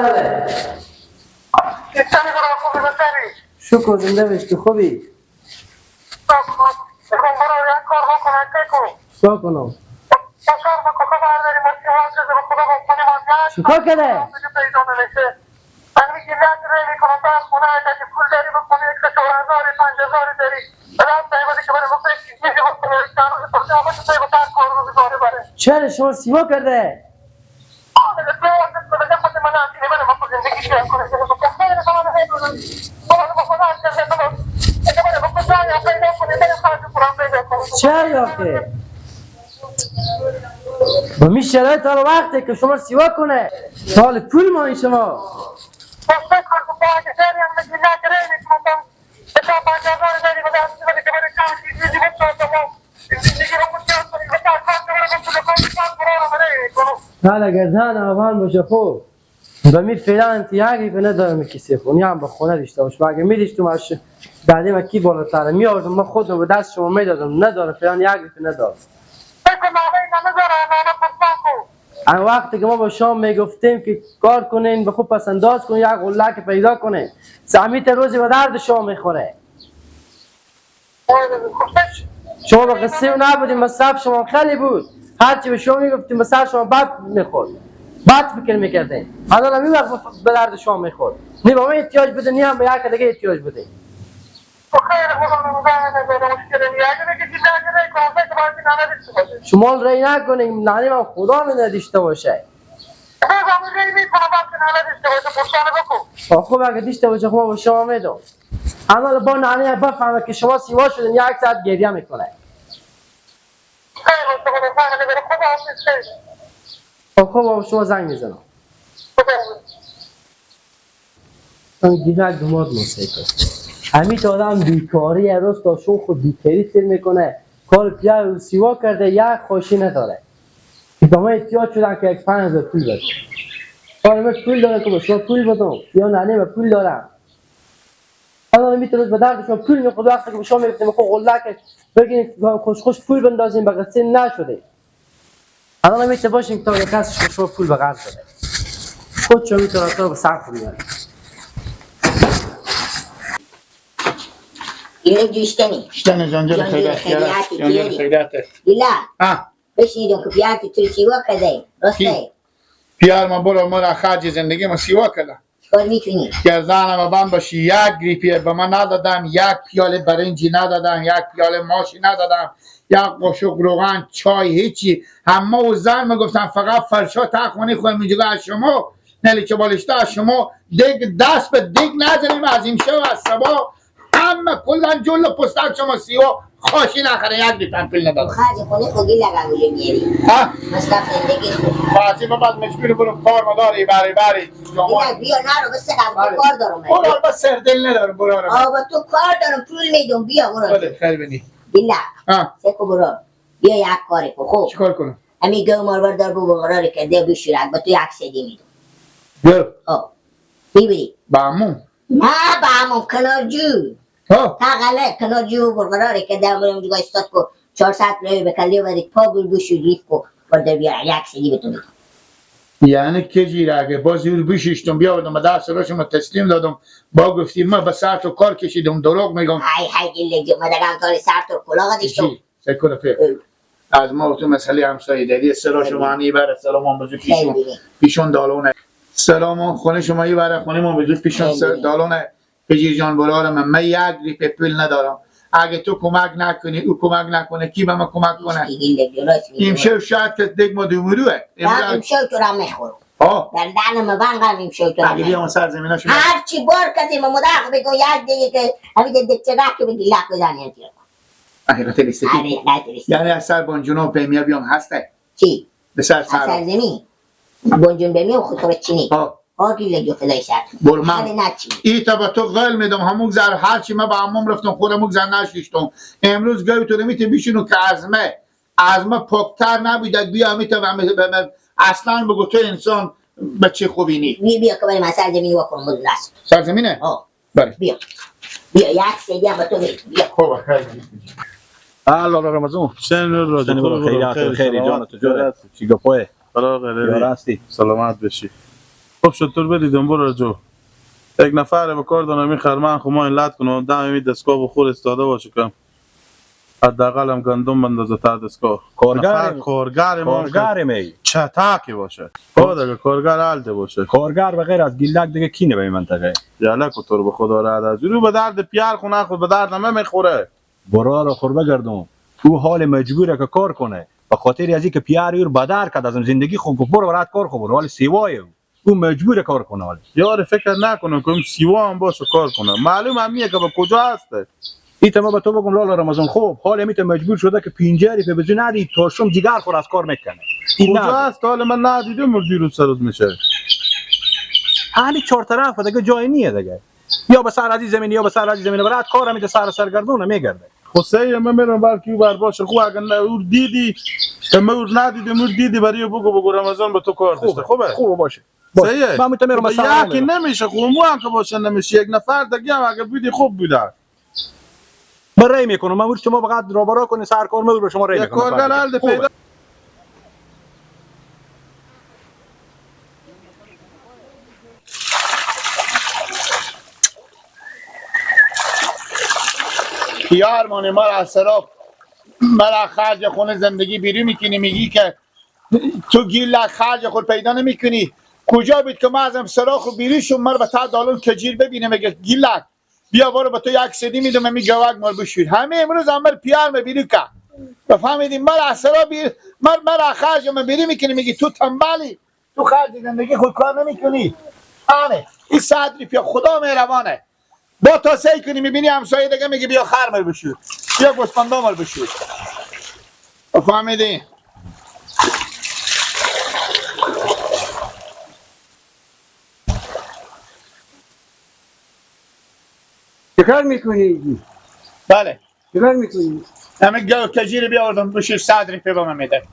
برادر. شکر زنده باشی تو خوبی؟ چیکار کنم؟ چیکار کرده؟ چرا شما سیما کرده؟ چرا آخه؟ با می شرایط حالا وقته که شما سیوا کنه حال پول مایی شما حالا گردن آوان باشه خوب با می فعلا انتیاگی که ندارم کسی خونی هم به خونه داشته باشه اگه میدیش تو ماش بعدی ما کی بالاتر میآوردم من خودم به دست شما میدادم ندارم فعلا یک ندارم. آن وقتی که ما با شام میگفتیم که کار کنین به خوب پس انداز کنین یک قله که پیدا کنین سمیت روزی به درد شما میخوره. شما به قصه نبودیم مصرف شما خیلی بود هرچی به شما میگفتیم به سر شما بد میخورد بد فکر میکردین حالا همین وقت به درد شما میخورد نه به من احتیاج بده نه هم به یک دیگه احتیاج بده. شما رای نکنیم نعنی من خدا می نداشته باشه. خب اگه داشته باشه خب با شما میدم. اما با نعنی بفهمه که شما سیوا شدین یک ساعت گریه میکنه. خب با شما زنگ میزنم. من گیرک دوماد موسیقی همین آدم بیکاری روز تا شو خود بیکاری تیر میکنه کار پیر سیوا کرده یک خوشی نداره به ما احتیاج شدن که یک 5000 پول بده. آره من پول دارم که به شما پول بدم یا نه نه من پول دارم. حالا میتونه به درد شما پول میخورد وقتی که به شما میگفتیم خب قله که بگین خوش خوش پول بندازیم به قصه نشده. الان میتونه باشیم تا یک کس شما پول به قرض بده خود شما میتونه تا به سقف بیاره. اینو شتنی جانجر خیرات جانجر خیرات لا بشینیدم که پیار تو سیوا کرده راسته پیار ما برو مرا خرج زندگی ما سیوا کرده چیکار میکنی؟ گردنم بند باشی یک گریپی به من ندادم یک پیاله برنجی ندادم یک پیاله ماشی ندادم یک قاشق روغن چای هیچی همه و زن میگفتن فقط فرشا تا خونه خودم اینجا از شما نلی چه بالشته از شما دیگ دست به دیگ نزنیم از این شب از صبح همه کلا جلو پستک شما سیو خوشی نخره یک دیپن پول ندادم خرج خونه خوگی لگم گوله میاری ها مصرف زندگی خوب خواهی بعد مجبور برو کار مداری بری بری بیا نرو بس کار دارم برو بس سردل ندارم برو آ با تو کار دارم پول میدم بیا برو بله خیر بینی بیلا سکو برو بیا یک کاری کن خوب چیکار کنم همین گو مارور دار بو قرار کرده بشورک با تو یک سدی میدم بیا آ میبری با عمو نه با عمو کنار جو ها تاقله کنار جو برقراره که در برم جگاه استاد کو 400 لوی بکلی و پا گل بشو لیف کو بردار بیا یک سدی به تو میدم. یعنی که جیره باز یور بشیشتم بیاوردم دست روشم تسلیم دادم با گفتیم من به سر تو کار کشیدم دروغ میگم های های گله جو من دگم تاری سر تو کلاغ دیشتم سکو رفیق از ما تو مسئله همسایه داری سرا شما بره سلام بزرگ پیشون پیشون دالونه سلام خونه شما بره خونه ما بزرگ پیشون دالونه پجیر جان برارم من یک ریپ پول ندارم اگه تو کمک نکنی او کمک نکنه کی به ما کمک کنه؟ امشب شاید که دیگ ما دومروه امشب تو را میخورم در دهن ما بنگم امشب تو را اگه بیام سر زمیناشو هر چی بار کردیم مدرق بگو یک دیگه که همین دکچه که بگی لک بزنی حقیقت لیستی یعنی از سر بانجونو پیمیا بیام هسته چی؟ به سر سر زمین بانجون بمیام خود خود چینی آگی لگو خدای سر برو من ای تا با تو قول میدم همون زر هرچی من با عموم رفتم خودم زر نشیشتم امروز گوی تو نمیته بیشونو که از ما پاکتر نبود بیا میته اصلا بگو تو انسان بچه خوبی نی بیا بیا که بریم از سر زمین واکنم بدون دست سر زمینه؟ بله بیا بیا یک سیدی هم با تو بیا خوبه خیلی الله رمضان خیلی خیلی جان تو جوره چی گپوه یا راستی سلامت بشی. خب شطور بدیدم برو جو. یک نفر به کار دارم این خرمن خو ما این لط کنم دم می دستگاه بخور استاده باشه کم. حداقل هم گندم بندازه تا دستگاه. کارگر کارگر ما کارگر می چتاکی باشه. خب دیگه کارگر آلده باشه. کارگر به غیر از گیلک دیگه کی نه به این منطقه. یالا کتور به خدا رد از رو به درد پیار خونه خود به درد همه میخوره. برا را خوربه گردم. او حال مجبوره که کار کنه. به خاطر از اینکه پیار یور بدر کرد ازم زندگی خو گفت برو برات کار خو برو حال سیوای او مجبور کار کنه حال. یار فکر نکنم که سیوا هم باشه کار کنه. معلوم هم نیه که به کجا هسته. ایت ما به تو بگم لالا رمضان خوب حال میت مجبور شده که پینجری به بزن ندی تا شم جگر خور از کار میکنه. کجا هست حال من ندیدم دیروز سروز میشه. حالی چهار طرف دیگه جای نیه دیگه. یا به سر عزیز زمین یا به سر عزیز زمین برات کار میده سر سرگردونه میگرده. خب من میرم بلکه او بر باشه. خب اگر نه او دیدی که من او ندیدم او دیدی برای بگو رمضان به تو کار داشته. خوبه خوبه باشه. صحیح. من میتونم میرم یکی نمیشه خب مو هم که باشه نمیشه یک نفر دیگه هم اگه بودی خوب بوده. من رای میکنم من شما فقط رابرا کنی سر کار من به شما رای میکنم. کارگر حل پیدا یار مانه ما را سراف مرا خرج خونه زندگی بیرون میکنی میگی که تو گیل خرج خود پیدا نمیکنی. کجا بید که ما ازم سراخ و بیرون شم مرا به تا دالون کجیر ببینم میگه گیلک بیا برو به تو یک سدی میدم می گواگ مال بشور. همه امروز عمل پیار می بیرون که بفهمیدیم مرا سرا بیر مرا خرج من بیرون میکنی میگی تو تنبلی تو خرج زندگی خود کار نمیکنی. آره این صدری پیا خدا مهربانه با تا سعی کنی میبینی همسایه دیگه میگه بیا خر مال بشور بیا گوسفندا مال بشور. فهمیدی؟ چیکار میکنی؟ بله چیکار میکنی؟ همه گاو کجیر بیاوردم بشور صدری پی به من میده.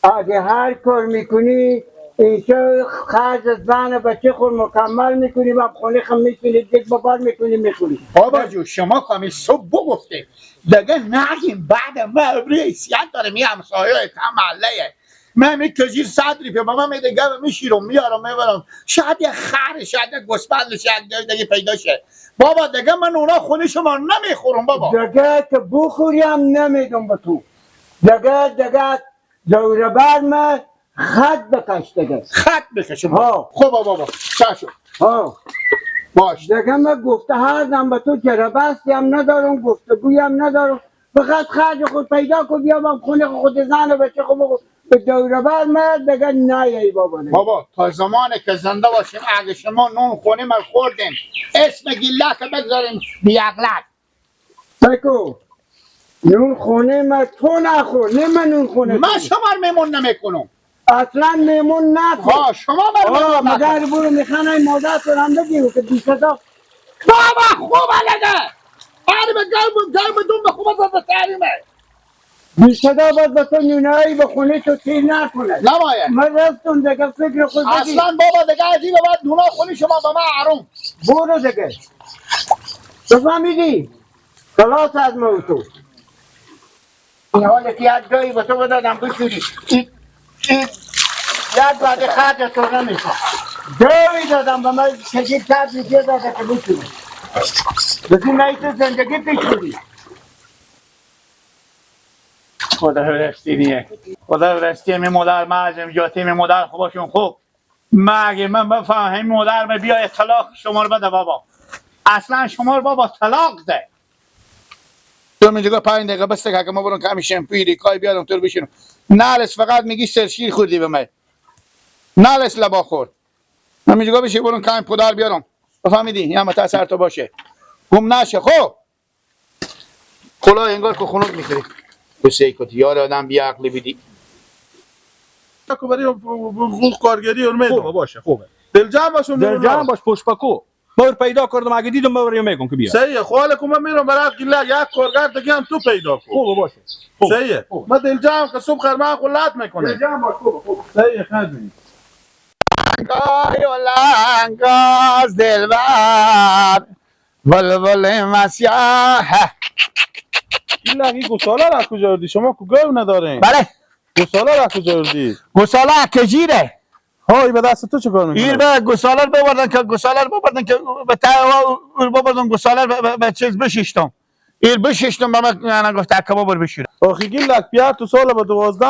اگه هر کار میکنی اینجا خرج زن بچه خود مکمل میکنی و خونه خم میشونی یک بار میکنی میخوری. بابا جو شما کامی صبح بگفته دیگه نگیم بعد ما ابروی حیثیت داره می همسایه تا محله من می کجیر صدری پی بابا میده گم میشیرم میارم میبرم شاید یه خر شاید یه گوسفند شاید دیگه پیدا شه. بابا دیگه من اونا خونه شما نمیخورم بابا. دیگه که بخوری هم نمیدم به تو. دیگه دوره بر من خط بکش دیگه. خط بکشم. خب بابا چشم. ها باش. دیگه من گفته هر دم به تو جربستی هم ندارم گفتگویی هم ندارم فقط خرج خود پیدا کن بیا با خونه خود زن و بچه خود بخور به دوره بر من دیگه نه بابا. بابا تا زمانی که زنده باشیم اگه شما نون خونه من خوردیم اسم گیلک بگذاریم بیعقلک. بگو نون خونه من تو نخور نه من نون خونه من شما رو میمون نمیکنم. اصلا میمون نکن. ها شما بر میمون نکن. مادر برو میخوان این مادر تو هم بگیرو که بیشتا بابا خوب لگه آره به گرم گرم دوم به خوب از تحریمه بیشتا باید به تو نونایی به خونه تو تیر نکنه نباید. من رفتم دیگه فکر خود اصلا بابا دیگه از این به بعد نونا خونه شما به من حروم. برو دیگه بفهمیدی خلاص از ما تو این حال که یک جایی به تو بدادم بشوری این یک بعد خرج تو نمیخوام جایی دادم به من کشید تر دیگه داده که بشوری بسی نه تو زندگی پیش بودی. خدا رستی نیه خدا رستی می مادر معظم جاتی می مادر خوباشون خوب مگه من بفهم مادر من بیا طلاق شما رو بده بابا. اصلا شما رو بابا طلاق ده. تو میگه 5 دقیقه بس که ما برم کمی شامپوی ریکای بیارم تو رو بشینم. نالس فقط میگی سرشیر خوردی به من. نالس لبا خورد. من میگه بشی برم کمی پودر بیارم. بفهمیدی؟ یا متا سر تو باشه. گم نشه خب. خلا انگار که خنک میخوری. تو سیکوت یار آدم بی عقلی بیدی. کو برای کارگری اون میدم. خوبه باشه خوبه. دلجمع باشم دلجمع باش پشپکو. باور پیدا کردم اگه دیدم باور میگم که بیا. صحیح خاله کو من میرم برات گله یک کارگر دیگه هم تو پیدا کن. خوبه باشه. صحیح ما دلجمع که صبح خرمن خلات میکنه. دلجمع باش خوبه خوبه. صحیح خدمت. لنگای و لنگاز دلبر بلبل مسیح. این لنگی گوساله را کجا آوردی؟ شما کو گاو ندارین. بله گوساله را کجا آوردی؟ گوساله کجیره. های به دست تو چه کار میکنه؟ ایر به گساله رو ببردن که گساله رو ببردن که به تا او ببردن گساله رو به چیز بششتم. ایر بششتم به من گفت اکبا بر بشور. آخی گیلک پیار تو سال به 12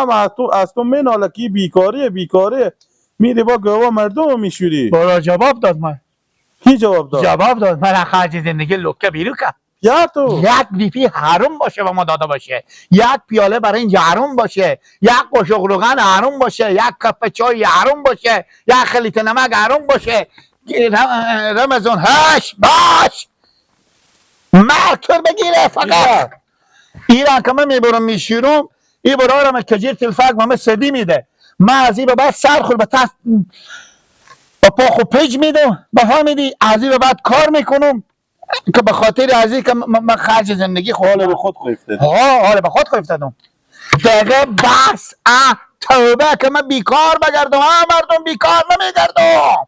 از تو مناله کی بیکاریه بیکاریه میری با گوا مردم میشوری. برا جواب داد من. کی جواب داد؟ جواب داد من خرج زندگی لکه بیرو کرد. پیار تو یک لیفی حروم باشه و ما داده باشه، یک پیاله برای اینجا حروم باشه، یک قاشق روغن حروم باشه، یک کپ چای حروم باشه، یک خلیط نمک حروم باشه. رمضان هش باش مرگ تو بگیره فقط. ایران که من میبرم میشیرم ای برارم کجیر تلفاق به من سدی میده. من از این به بعد سر خور به تخت با پا خو پیج میدم بفهمیدی. از این به بعد کار میکنم که به خاطر از این که من خرج زندگی خود حالا به خود خویفته. ها حالا به خود افتادم دیگه. بس اه توبه که من بیکار بگردم. ها مردم بیکار نمیگردم.